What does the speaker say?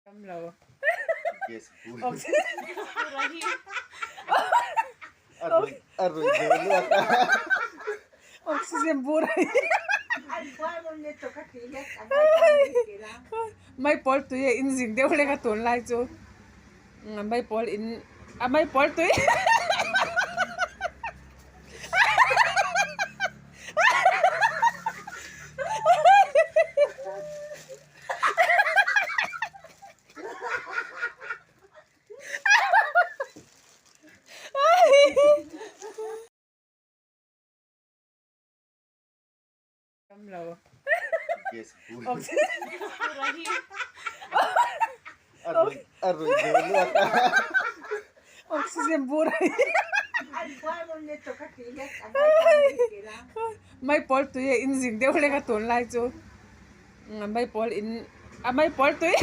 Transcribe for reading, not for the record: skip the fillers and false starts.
Damlo. Gas bur. A ruih a ruih duh luat a. Oxygen bur a hi. Maipawl tui a in zing deuh hlek a tunlai chu maipawl in a maipawl tui. Damlo. Gas bur. A ruih a ruih duh luat a. Oxygen bur a hi. Maipawl tui a in zing deuh hlek a tunlai chu. Maipawl in a maipawl tui.